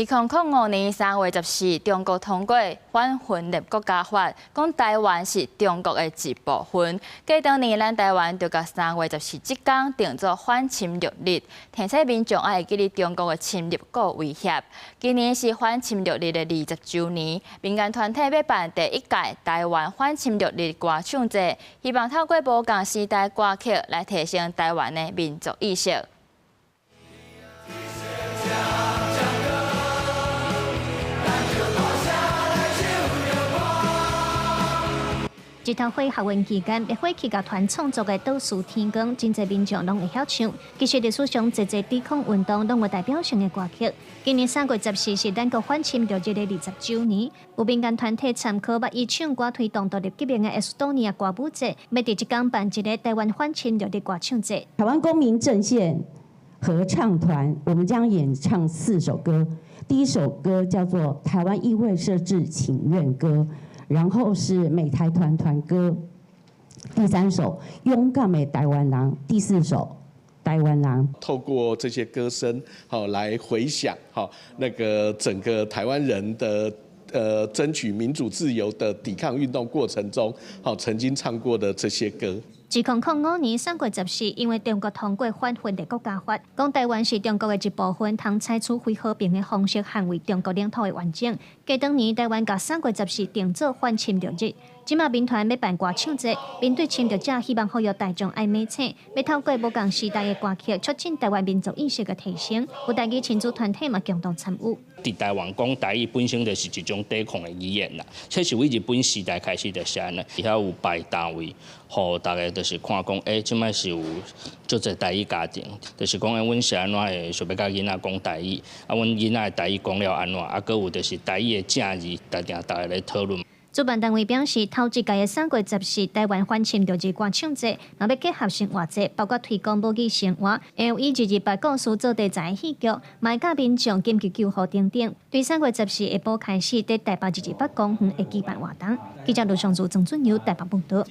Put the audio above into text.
2005年3月14，中國通過反分裂國家法，講台灣是中國的一部分。過當年，咱台灣就共3月14這工定做反侵略日，提醒民眾愛會記得中國的侵略閣威脅。今年是反侵略日的20週年，民間團體欲辦第一屆台灣反侵略日歌唱節，希望透過無仝時代歌曲來提升台灣的民族意識。日頭花學運期間，滅火器樂團創作的《倒數天光》，真濟民眾攏會曉唱。其實歷史上濟濟抵抗運動攏有代表性的歌曲。今年3月14是咱國反侵略日的20週年，有民間團體參考欲以唱歌推動獨立革命的埃斯多尼亞歌舞節，欲佇這工辦一個台灣反侵略日歌唱節。台灣公民陣線合唱團，我們將演唱四首歌。第一首歌叫做《台灣議會設置請願歌》。然後是美台團團歌，第三首勇敢的台灣人，第四首台灣人。透過這些歌聲，好來回想，好那個整個台灣人的爭取民主自由的抵抗運動過程中，好曾經唱過的這些歌。2005年3月14，因為中國通過反分裂國家法，講台灣是中國的一部分，通採取非和平的方式捍衛中國領土的完整。過當年，台灣共3月14定做反侵略日。這馬民團欲辦歌唱節，面對侵略者，希望呼籲大眾愛猛醒，欲透過無仝時代的歌曲，促進台灣民族意識的提升。有台語親子團體嘛共同參與。佇台灣講台語本身就是一種抵抗的語言啦，這是對日本時代開始就是按呢，遐有排單位，予大家就是看講，欸，這擺是有足濟台語家庭，就是講，欸，阮是按怎會想欲佮囡仔講台語，啊，阮囡仔的台語講了按怎，啊，閣有就是台語的正字，定定大家咧討論。主辦單位表示，頭一屆的三月十四台灣反侵略日歌唱節，若欲結合生活節，包括推廣母語生活，會有以228故事做題材的戲劇，嘛教民眾緊急救護等等。對3月14下晡開始，佇台北228公園會舉辦活動。記者盧尚祖、曾俊友台北報道。